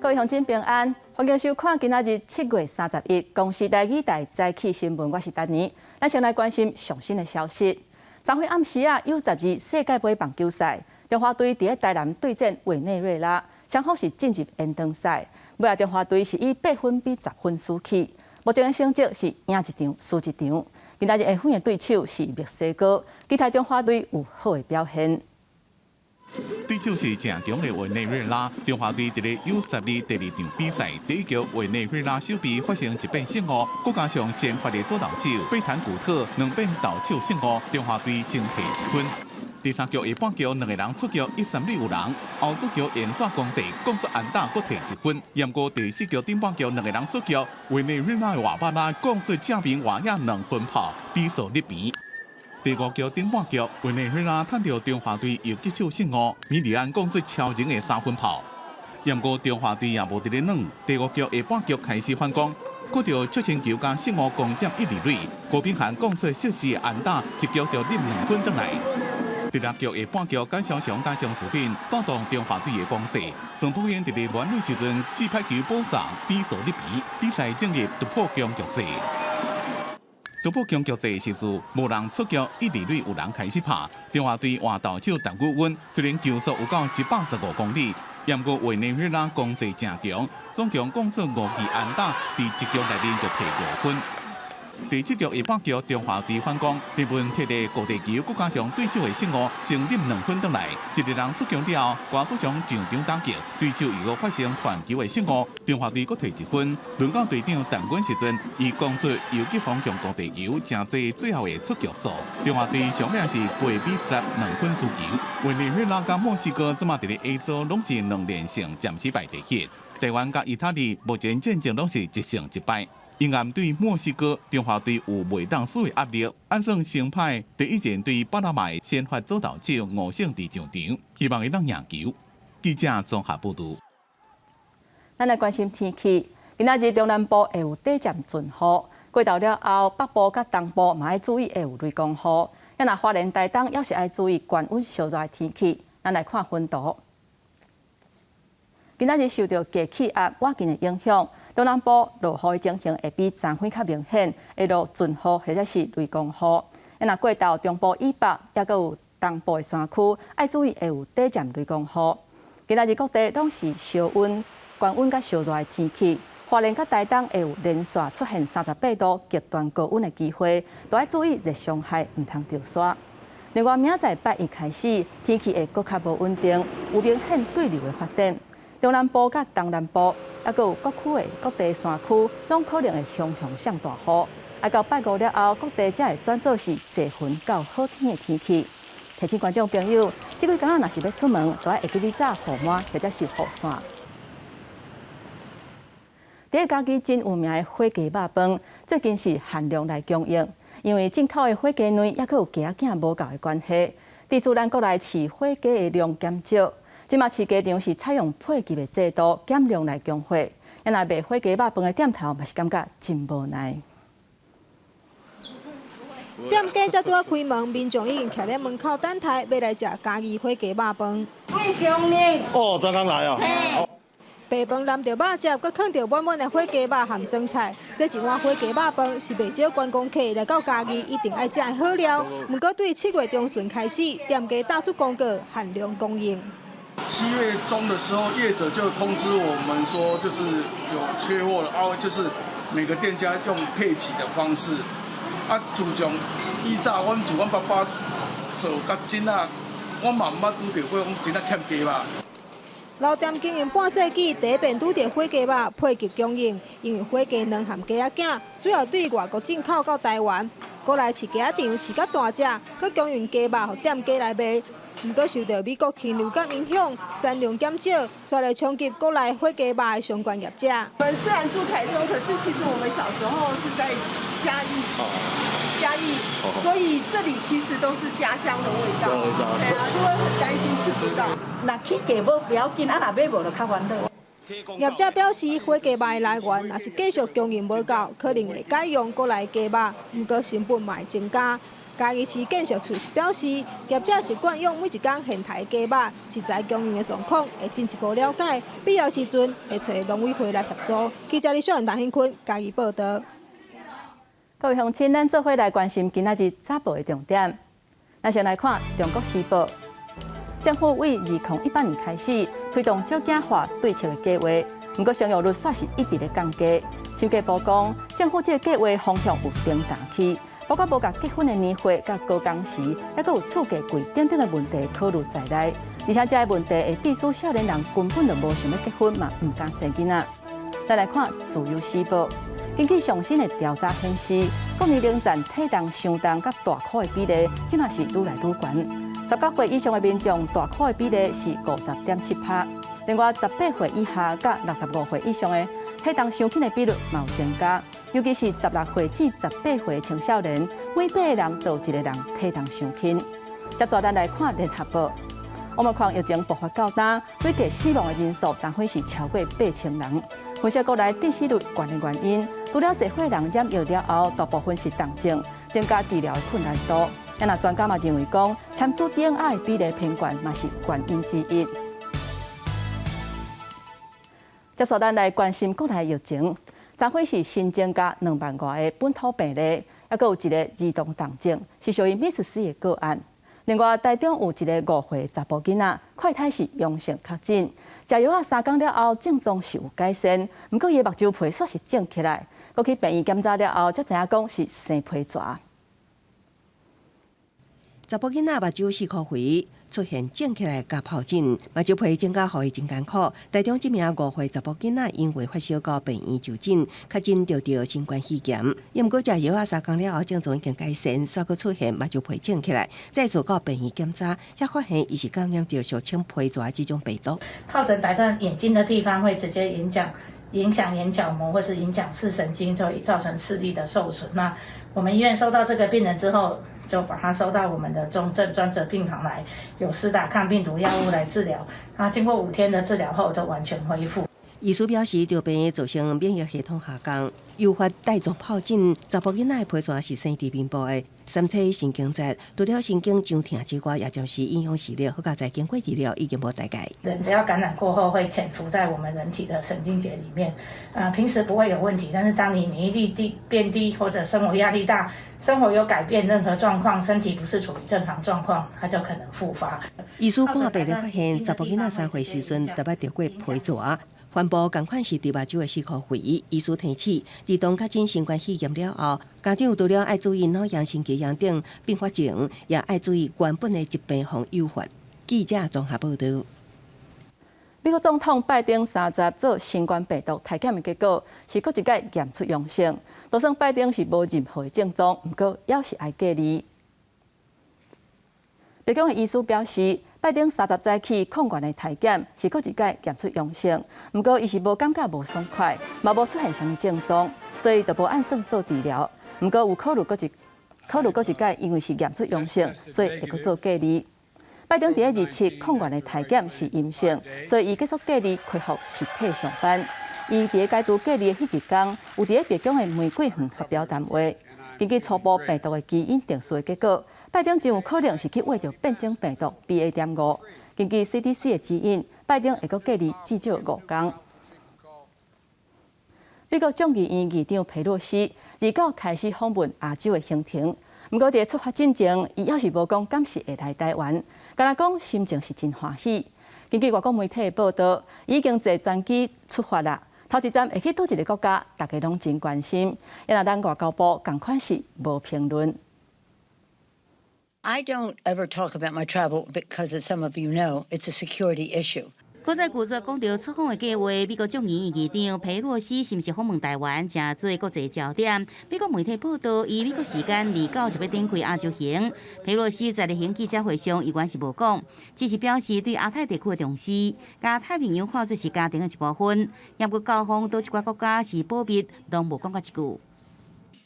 各位鄉親平安，歡迎收看今仔日7月31公視台語台早起新聞，我是丹妮。咱先來關心上新的消息。昨昏暗時啊，U 十二世界盃棒球賽，中華隊佇咧台南對戰委內瑞拉，雙方是進入延長賽。尾仔中華隊是以8分比10分輸去，目前的成績是贏一場輸一場。今仔日下昏的對手是墨西哥，期待中華隊有好的表現。對手是誠強的委內瑞拉，中華隊佇咧 U 十二第二場比賽，第一局委內瑞拉守備發生一變失誤，閣加上先發的左投手貝坦古特兩變投手失誤，中華隊先提一分。第三局下半局兩个人出局一三壘有人，後出局連續攻勢，攻出安打閣提一分。毋過第四局頂半局兩个人出局，委內瑞拉的瓦巴拉攻出正面外野兩分炮，比數媲平。第五局頂半局，委內瑞拉趁著中華隊游擊手失誤，米里安攻出超人的三分炮。毋過中華隊也無佇咧軟，第五局下半局開始反攻，閣著出線球共失誤攻佔一二壘，郭品涵攻出適時的安打，一局就入兩分轉來。第六局下半局，簡超雄佮張世品帶動中華隊的攻勢，曾寶英佇咧滿壘時陣四拍球保送，比數媲平，比賽進入突破僵局制。突破僵局制時陣，無人出局，一二壘有人開始拍。中華隊換投手陳宇溫，雖然球速有到115公里，毋過委內瑞拉攻勢誠強，總共攻出五支安打，佇一局內面就提五分。第七局下半局，中華隊反攻，鄭文鐵的高地球，閣加上對手的失誤，先入兩分轉來。一个人出局了後，郭祖強上場打擊，對手又閣發生傳球的失誤，中華隊閣提一分。輪到隊長陳軍時陣，伊攻出游擊方向高地球，成做最後的出局數。中華隊上尾是8比10兩分輸球。委內瑞拉佮墨西哥這馬佇咧 A 組攏是兩連勝，暫時排第一。台灣佮意大利目前戰績攏是一勝一敗。因暗對墨西哥，中華隊有袂當輸的壓力。按算先派第一戰對巴拿馬的先發左投手吳勝治上場，希望會當贏球。記者綜合報導。咱來關心天氣，今仔日中南部會有短暫陣雨，過晝了後，北部佮東部嘛愛注意會有雷公雨。啊若花蓮、台東猶是愛注意懸溫燒熱的天氣。咱來看雲圖。今仔日受著低氣壓倚近的影響，中南部落雨的情形會比昨昏較明顯，會落陣雨或者是雷公雨。啊，若過晝中部以北，猶閣有東部的山區，愛注意會有短暫雷公雨。今仔日各地攏是燒溫、懸溫佮燒熱的天氣，花蓮佮台東會有連續出現38度極端高溫的機會，都愛注意熱傷害，毋通著沙。另外，明仔載拜一開始，天氣會閣較無穩定，有明顯對流的發展。中南部佮東南部，猶閣有各區的各地山區，攏可能會雄雄上大雨。啊，到拜五了後，各地才會轉做是濟雲到好天的天氣。提醒觀眾朋友，這幾工仔若是欲出門，都愛會記得帶雨帽或者是雨傘。佇嘉義真有名的火雞肉飯，最近是限量來供應，因為進口的火雞卵猶閣有雞仔囝無夠的關係，致使咱國內飼火雞的量減少。這馬飼雞場是採用配給的制度，減量來供貨。啊，若賣火雞肉飯的店頭嘛是感覺真無奈。店家才拄仔開門，民眾已經徛咧門口等待，欲來食嘉義火雞肉飯。魏強明。哦，專工來哦。白飯淋著肉汁，閣囥著滿滿的火雞肉和酸菜。這一碗火雞肉飯是袂少觀光客來到嘉義一定愛食的好料。毋過對7月中旬開始，店家打出公告，限量供應。 7月中的時候，業者就通知我們說，就是有缺貨了，啊，就是每個店家用配給的方式。啊，自從以早，阮自阮爸爸做到今仔，我嘛毋捌拄著過講真正欠雞肉。老店經營半世紀，第一遍拄著火雞肉配給供應，因為火雞卵和雞仔囝主要對外國進口到台灣，國內飼雞仔場飼較大隻，閣供應雞肉予店家來賣。毋過受著美國禽流感影響，產量減少，煞來衝擊國內火雞肉的相關業者。我們雖然住台中，可是其實我們小時候是在嘉義，嘉義，所以這裡其實都是家鄉的味道。對啊，就會很擔心吃不到。若起價無不要緊，啊若買無就較煩惱。業者表示，火雞肉的來源若是繼續供應無夠，可能會改用國內雞肉，毋過成本嘛會增加。嘉義市建設處表示，業者習慣用每一工現刣雞肉，食材供應的狀況會進一步了解，必要時陣會揣農委會來協助。記者李小雲、陳興坤嘉義報道。各位鄉親，咱做伙來關心今仔日早報的重點。咱先來看《中國時報》，政府對2018年開始推動少子化對策的計劃，毋過生育率煞是一直咧降低。審計部講，政府這個計劃方向有重擔去，包括無共結婚的年歲、佮高工時，抑閣有厝價貴等等的問題考慮在內。而且這个問題會致使少年人根本就無想欲結婚，嘛毋敢生囡仔。再來看《自由時報》。根據上新的調查顯示，國年齡層體重傷重佮大箍的比例，這馬是愈來愈懸。19歲以上的民眾大箍的比例是50.7%，另外18歲以下佮65歲以上的體重傷輕的比率嘛有增加，尤其是16歲至18歲的青少年，每八個人就有一個人體重傷輕。接續咱來看聯合報，奧密克戎疫情爆發到今，累計死亡的人數昨昏是超過8000人。分析國內致死率懸的原因，除了濟歲人染疫了後，大部分是重症，增加治療的困難度。啊若專家嘛認為講，簽署 DNA 的比例偏懸嘛是原因之一。接續咱來關心國內疫情，昨昏是新增加2萬外個本土病例，抑閣有一个兒童重症，是屬於MIS-C 的個案。另外，台中有一个5歲查埔囡仔，快篩是陽性確診，食藥仔3工了後症狀是有改善，毋過伊的目睭皮煞是腫起來，閣去病院檢查了後，才知影講是生皮蛇。查埔囡仔目睭四箍肥，出現腫起來佮疱疹，目睭皮增加，予伊真艱苦。台中這名5歲查埔囡仔因為發燒到病院就診，確診著著新冠肺炎。毋過食藥仔3工了後，症狀已經改善，煞閣出現目睭皮腫起來，再次到病院檢查，才發現伊是感染著俗稱皮蛇這種病毒。疱疹來在眼睛的地方會直接影響眼角膜，或是影響視神經，就會造成視力的受損。那我們醫院收到這個病人之後，就把他收到我們的重症專責病房來，有施打抗病毒藥物來治療。那經過5天的治療後，就完全恢復。醫師表示，著病造成免疫系統下降，誘發帶狀疱疹。查埔囡仔的皮蛇是生佇面部的三叉神經節，除了神經傷痛之外，也暫時影響視力。好佳哉經過治療已經無代誌。人只要感染過後，會潛伏在我們人體的神經節裡面。啊，平時不會有問題，但是當你免疫力低變低，或者生活壓力大，生活有改變，任何狀況，身體不是處於正常狀況，它就可能復發。醫師看病人發現，查埔囡仔3歲時陣特捌著過皮蛇。患部仝款是佇目睭的四箍肥。醫師提醒，兒童確診新冠肺炎了後，家長除了愛注意腦炎、心肌炎等併發症，也愛注意原本的疾病予誘發。記者綜合報道。美國總統拜登30做新冠病毒篩檢的結果是閣一擺驗出陽性，就算拜登是無任何的症狀，毋過猶是愛隔離。白宮的醫師表示，拜登三十早起抗原的篩檢是閣一擺驗出陽性，毋過伊是無感覺無爽快，嘛無出現啥物症狀，所以就無按算做治療。毋過有考慮閣一擺，因為是驗出陽性，所以會閣做隔離。拜登佇27抗原的篩檢是陰性，所以伊結束隔離，恢復實體上班。伊佇解除隔離的彼一工，有佇白宮的玫瑰園發表談話。根據初步病毒的基因定序的結果，拜登真有可能是去秽著變種病毒 BA.5。根據 CDC 的指引，拜登會閣隔離至少5工。美國眾議院議長佩洛西29開始訪問亞洲的行程，毋過佇出發進前，伊猶是無講敢是會來台灣，干焦講心情是真歡喜。根據外國媒體的報道，已經坐專機出發啦。頭一站會去佗一个國家，大家攏真關心。啊若咱外交部仝款是無評論。 I don't ever talk about my travel because, as some of you know, it's a security issue. 閣再拒絕講著出訪的計劃，美國眾議院議長佩洛西是毋是訪問台灣，成做國際焦點。美國媒體報道，伊美國時間29就欲展開亞洲行。佩洛西在例行記者會上，依原是無講，只是表示對亞太地區的重視，共太平洋看做是家庭的一部分。毋過到訪佗一寡國家是保密，攏無講過一句。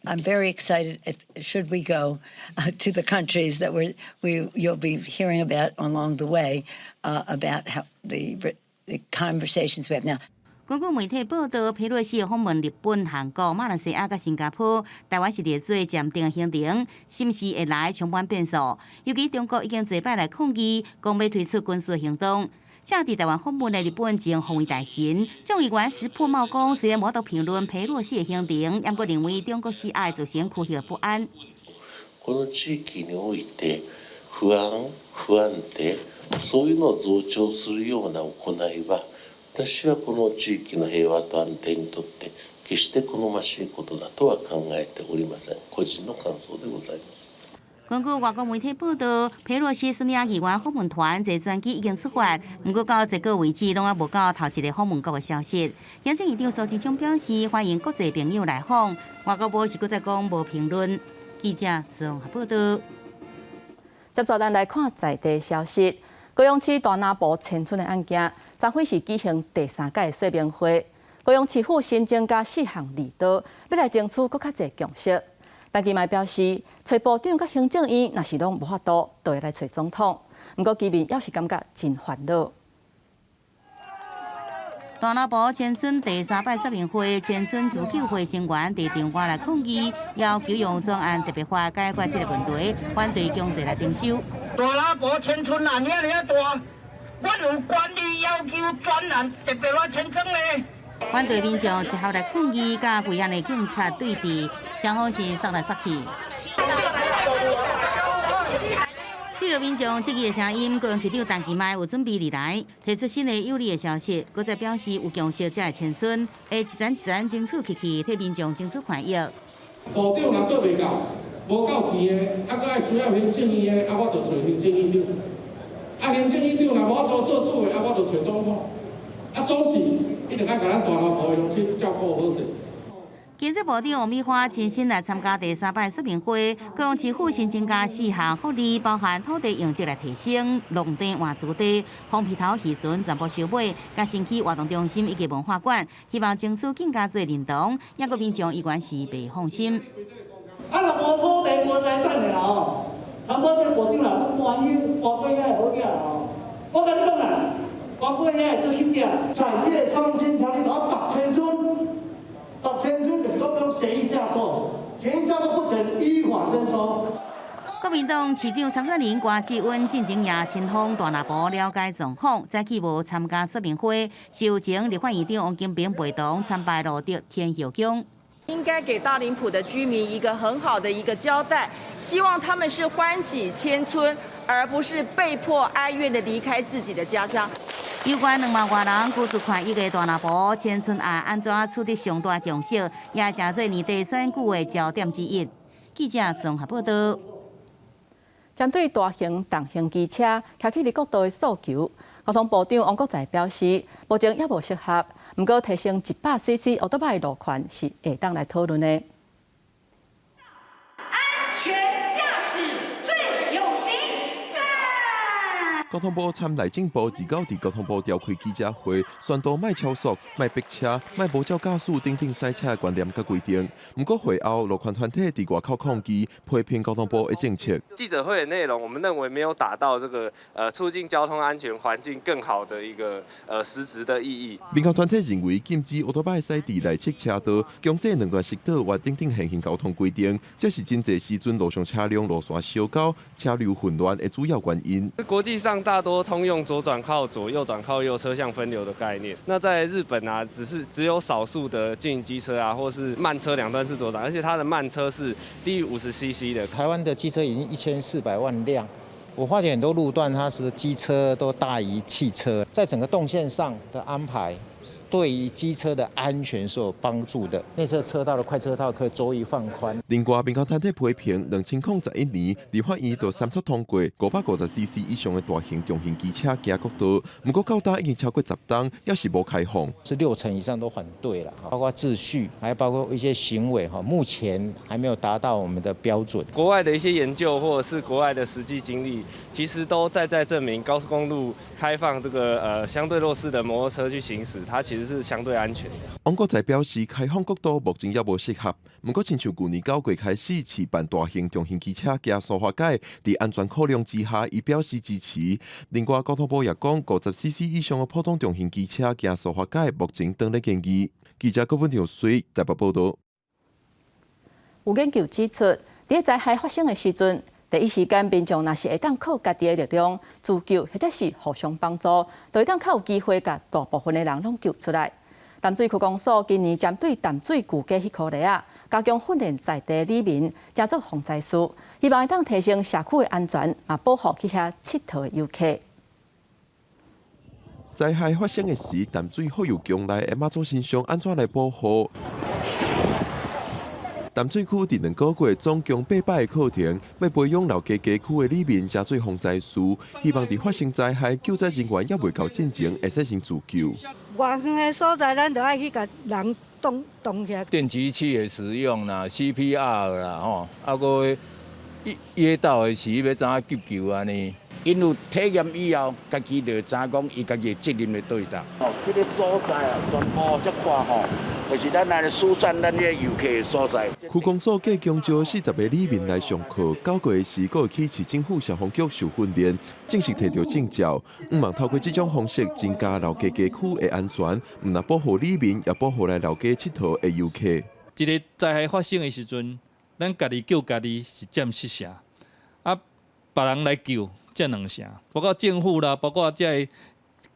I'm very excited if should we go to the countries that you'll be hearing about along the way about how the conversations we have now. 根據媒體報道，佩洛西訪問日本、韓國、馬來西亞佮新加坡，台灣是列做暫定的行程，是毋是會來充滿變數。尤其中國已經濟擺來抗議，講欲推出軍事行動。這佇台灣訪問的日本前防衛大臣眾議員石破茂講，雖然無法度評論佩洛西的行程，毋過認為中國施壓造成區域不安。この地域において不安、不安定、そういうのを増長するような行いは、私はこの地域の平和と安定にとって決して好ましいことだとは考えておりません。個人の感想でございます。根據外國媒體報道，佩洛西率領議員訪問團坐專機已經出發，毋過到這個為止，攏猶無到頭一个訪問國的消息。行政院長蘇貞昌表示，歡迎國際朋友來訪。外交部是閣再講無評論。記者蘇龍報道。接續咱來看在地消息，高雄市大林埔遷村的案件，昨昏是舉行第三屆說明會。高雄市府新增加四項利多，欲來爭取閣較濟共識。陳其邁表示，揣部長佮行政院若是攏無法度，就會來揣總統。毋過居民猶是感覺真煩惱。大林埔遷村第三擺說明會，遷村自救會成員佇場外來抗議，要求用專案特別法解決這个問題，反對強制來徵收。大林埔遷村案遐爾大，我有權利要求專案特別法遷村的。反對民眾集合來抗議，佮維安的警察對峙，雙方是殺來殺去。聽著民眾質疑的聲音，高雄市長陳其邁有準備佇來提出新的有利的消息，閣再表示有共識才會遷村，會一層一層爭取起去，替民眾爭取權益。部長若做袂到，無夠錢的，啊，閣愛需要行政院的，啊，我就揣行政院長。啊，行政院長若無法度做主的，啊，我就揣總統。啊，總是一定愛共咱大林埔的鄉親照顧好著。經濟部長王美花親身來參加第三擺說明會，高雄市府新增加四項福利，包含土地容積來提升、農地換祖地、楓皮頭漁船全部收買、佮新起活動中心以及文化館，希望爭取更加濟認同，猶閣民眾依然是袂放心。啊，若無土地無財產的啦吼，啊，我這個部長若講歡喜，歡過遐的好囝吼，我共你講啦，歡過遐的做記者。產業創新條例搞北遷村。北遷村就是講講協議架構，協議架構不准依法徵收。國民黨市長參選人郭志溫進前也親訪大林埔了解狀況，早起無參加說明會，是前立法院長王金平陪同參拜露德天后宮。應該給大林埔的居民一個很好的一個交代，希望他們是歡喜遷村，而不是被迫哀怨的離開自己的家鄉。有關2萬外人居住權益的大林埔遷村案，按怎取得上大共識，也成做年底選舉的焦點之一。記者綜合報道。針對大型重型機車開去佇國道的訴求，交通部長王國材表示，目前猶無適合，毋過提升100 cc 歐多擺的路權是會當來討論的。安全駕駛最有型，讚！交通部參內政部29佇交通部召開記者會，宣導莫超速、莫逼車、莫無照駕駛等等賽車的觀念佮規定。毋過會後，路權團體佇外口抗議，批評交通部的政策。記者會的內容，我們認為沒有達到這個促進交通安全環境更好的一個實質的意義。民權團體認為禁止歐多擺駛佇內側車道、強制兩段式倒彎等等現行交通規定，這是真濟時陣路上車輛路線相交、車流混亂的主要原因。國際上大多通用左轉靠左、右轉靠右車向分流的概念。那在日本啊，只有少數的輕型機車啊，或是慢車兩段式左轉，而且它的慢車是低於50 cc 的。台灣的機車已經1400萬輛，我發現很多路段它是機車都大於汽車，在整個動線上的安排，對於機車的安全是有幫助的。內側車道的快車道可以酌予放寬。另外，民權團體批評，2011年立法院就三讀通過550 cc 以上的大型重型機車行國道，毋過到今已經超過10冬，猶是無開放。是6成以上都反對了，包括秩序，還包括一些行為，哈，目前還沒有達到我們的標準。國外的一些研究或者是國外的實際經歷，其實都在在證明高速公路開放這個相對弱勢的摩托車去行駛，它其實是相對安全的。王國材表示，開放國道目前猶無適合，毋過親像舊年9月開始試辦大型重型機車行蘇花改，佇安全考量之下，伊表示支持。另外，交通部也講，50 CC 以上的普通重型機車行蘇花改，目前當咧研議。記者郭本長水台北報道。有研究指出，佇災害發生的時陣，第一時間民眾若是會當靠家己的力量自救，或者是互相幫助，就會當較有機會共大部分的人攏救出來。淡水區公所今年針對淡水舊街彼箍犁仔，加強訓練在地里民，成做防災士，希望會當提升社區的安全，嘛保護去遐𨑨迌的遊客。災害發生的時，淡水福佑宮內的媽祖神像按怎來保護？淡水區佇2個月總共800個課程，欲培養老街街區的里民，成做防災士，希望佇發生災害救災人員猶未到進前，會使先自救。偌遠的所在，咱就愛去共人擋擋起來。電擊器的使用啦，CPR 啦，吼，啊閣噎到的時欲怎急救按呢？𪜶有體驗以後，家己就知影講，伊家己的責任佇佗位。哦，這个所在啊，全部這看吼，就是咱來疏散咱這个遊客的所在。區公所計共招40個里民來上課，9月時閣會去市政府消防局受訓練，正式提著證照。向望透過這種方式增加老街街區的安全，毋但保護里民，也保護來老街𨑨迌的遊客。一个災害發生的時陣，咱家己救家己是佔四成，啊，別人來救佔2成，包括政府啦，包括這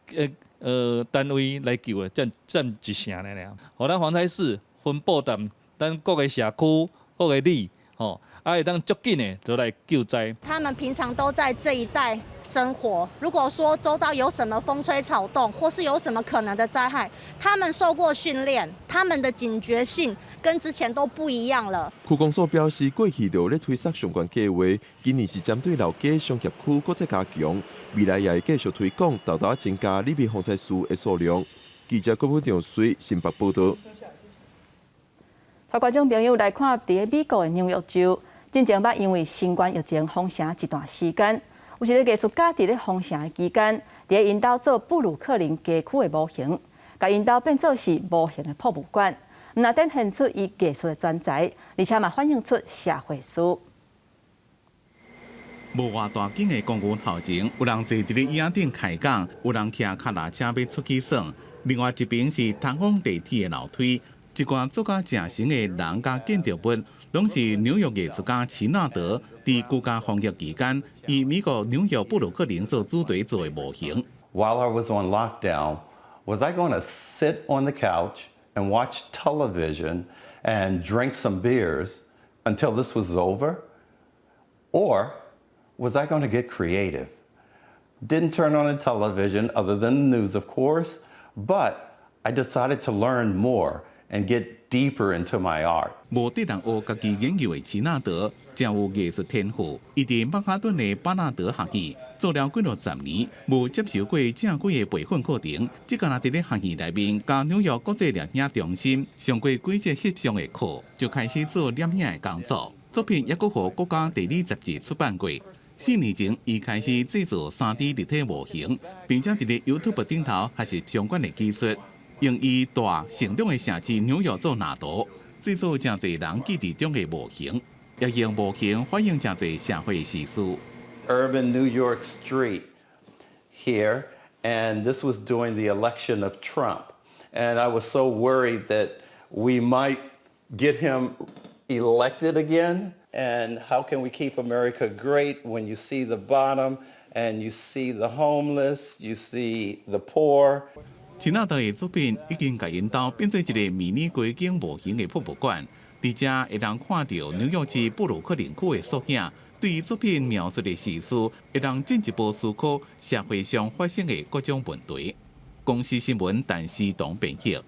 个單位來救的佔1成爾爾。予咱防災士分布佇咱各个社區、各个里，吼，啊會當足緊的就來救災。他們平常都在這一帶生活，如果說周遭有什麼風吹草動，或是有什麼可能的災害，他們受過訓練，他們的警覺性跟之前都不一樣了。區公所表示，過去就有咧推捒相關計劃，今年是針對老街商業區閣再加強，未來也會繼續推廣，沓沓增加里民防災士的數量。記者郭本長水新北報道。帶觀眾朋友來看，佇咧美國的紐約州，進前捌因為新冠疫情封城一段時間，有一个藝術家佇咧封城的期間，佇咧𪜶兜做布魯克林街區的模型，共𪜶兜變做是模型的博物館，毋但展現出伊藝術的專才，而且嘛反映出社會事。無偌大間的公園頭前，有人坐佇咧椅仔頂開講，有人騎跤踏車欲出去耍。另外一邊是通往地鐵的樓梯。一寡做甲誠神的人佮建築物，攏是紐約藝術家齊納德佇居家防疫期間，以美國紐約布魯克林做主題做的模型。 While I was on lockdown, was I going to sit on the couch and watch television and drink some beers until this was over? Or was I going to get creative? Didn't turn on the television other than the news, of course, but I decided to learn more and get deeper into my art. 無佇人學家己研究的齊納德，誠有藝術天賦。伊佇曼哈頓的巴納德學院做了幾若十年，無接受過正規的培訓課程，只干焦佇咧學院內面，佮紐約國際攝影中心上過幾節翕相的課，就開始做攝影的工作。作品猶閣予國家地理雜誌出版過。4年前，伊開始製作3D 立體模型，並且佇咧 YouTube 頂頭學習相關的技術。用伊蹛成長的城市紐約做藍圖，製作誠濟人記憶中的模型，也用模型反映誠濟社會時事。 Urban New York Street here, and this was during the election of Trump. And I was so worried that we might get him elected again. And how can we keep America great when you see the bottom and you see the homeless, you see the poor? 齊納德的作品已經共𪜶兜變做一个迷你街景模型的博物館，佇遮會當看著紐約市布魯克林區的縮影，對於作品描述的時事，會當進一步思考社會上發生的各種問題。公視新聞，陳思東編譯。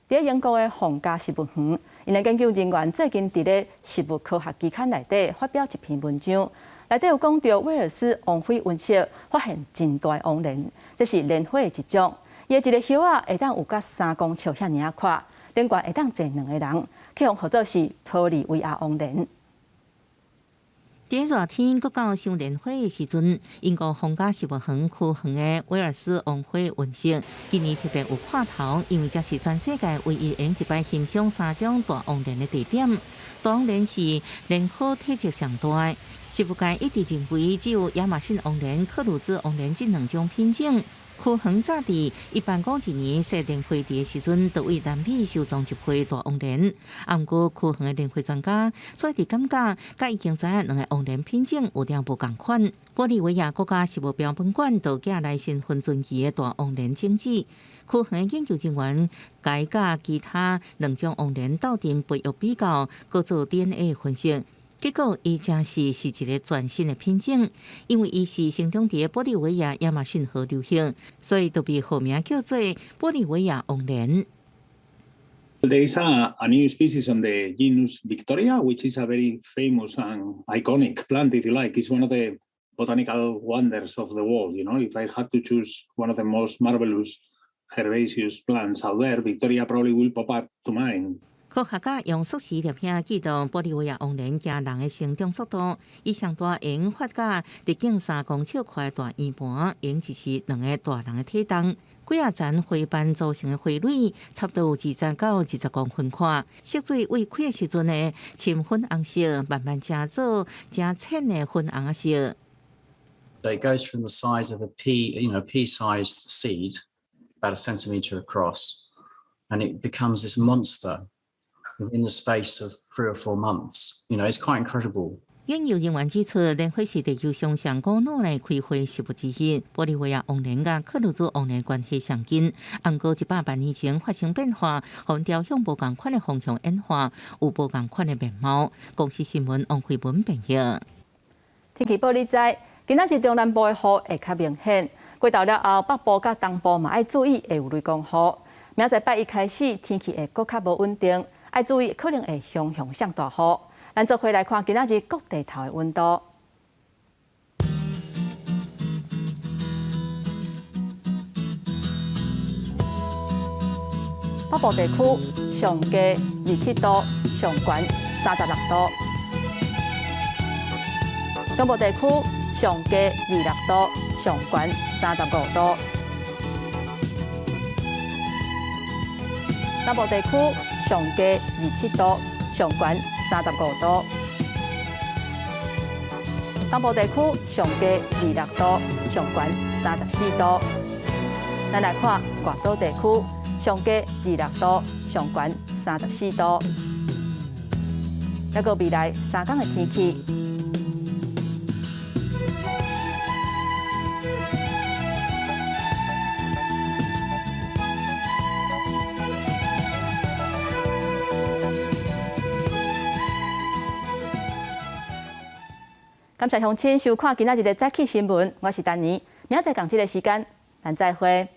佇英國的皇家植物園，𪜶的研究人員最近佇咧植物科學期刊內底發表一篇文章，內底有講著威爾斯王妃溫室發現真大的黃連，這是蓮花的一種。伊的一个葉仔會當有甲3公尺遐爾仔闊，頂懸會當坐兩个人，去予號做是玻利維亞黃連。佇熱天閣到賞蓮花的時陣，英國皇家植物園區園的威爾斯王花溫室今年特別有看頭，因為這是全世界唯一用一擺欣賞三種大黃蓮的地點。大黃蓮是蓮科體積上大的，植物界一直認為只有亞馬遜黃蓮、克魯茲黃蓮這兩種品種。區園早佇1852年設蓮花池的時陣，就為南美收藏一批大黃蓮。啊，毋過區園的蓮花專家，所以佇感覺，佮已經知影兩个黃蓮品種有點無仝款。玻利維亞國家植物標本館就寄來身份尊貴的大黃蓮種子。區園的研究人員共佮其他兩種黃蓮鬥陣培育比較，閣做 DNA 分析。結果，伊誠是一个全新的品種，因為伊是生長佇玻利維亞亞馬遜河流域，所以就被號名叫做玻利維亞黃蓮。 There is a new species on the genus Victoria, which is a very famous and iconic plant, if you like. It's one of the botanical wonders of the world. If I had to choose one of the most marvelous herbaceous plants out there, Victoria probably will pop up to mind. 科學家用縮時攝影記錄玻利維亞黃蓮驚人的成長速度，伊上大會發甲直徑3公尺寬的大圓盤，用支持兩个大人的體重。幾仔層花瓣組成的花蕊，差不多有20到20公分寬。色水未開的時陣呢，深粉紅色，慢慢成做誠淺的粉紅色。 It goes from the size of a pea, pea-sized seed, about a centimeter across, and it becomes this monster within the space of 3 or 4 months. It's quite incredible. 研究人員指出，蓮花是地球上上古老的開花植物之一。玻利維亞黃蓮佮克魯茲黃蓮關係上近，毋過100萬年前發生變化，予朝向無仝款的方向演化，有無仝款的面貌。公視新聞王慧文編譯。天氣報你知，今仔日中南部的雨會較明顯，過晝了後，北部佮東部嘛愛注意會有雷公雨。明仔載拜一開始，天氣會閣較無穩定，愛注意可能會雄雄上大雨。咱做伙來看今仔日各地頭的溫度。北部地區上低27度，上懸36度；中部地區上低26度，上懸35度；南部地區上低27度，上懸35度；東部地區上低26度，上懸34度。咱來看外島地區，上低26度，上懸34度。抑閣未來3工的天氣。感謝鄉親收看今仔日的早起新聞，我是丹妮，明仔載仝這个時間，咱再會。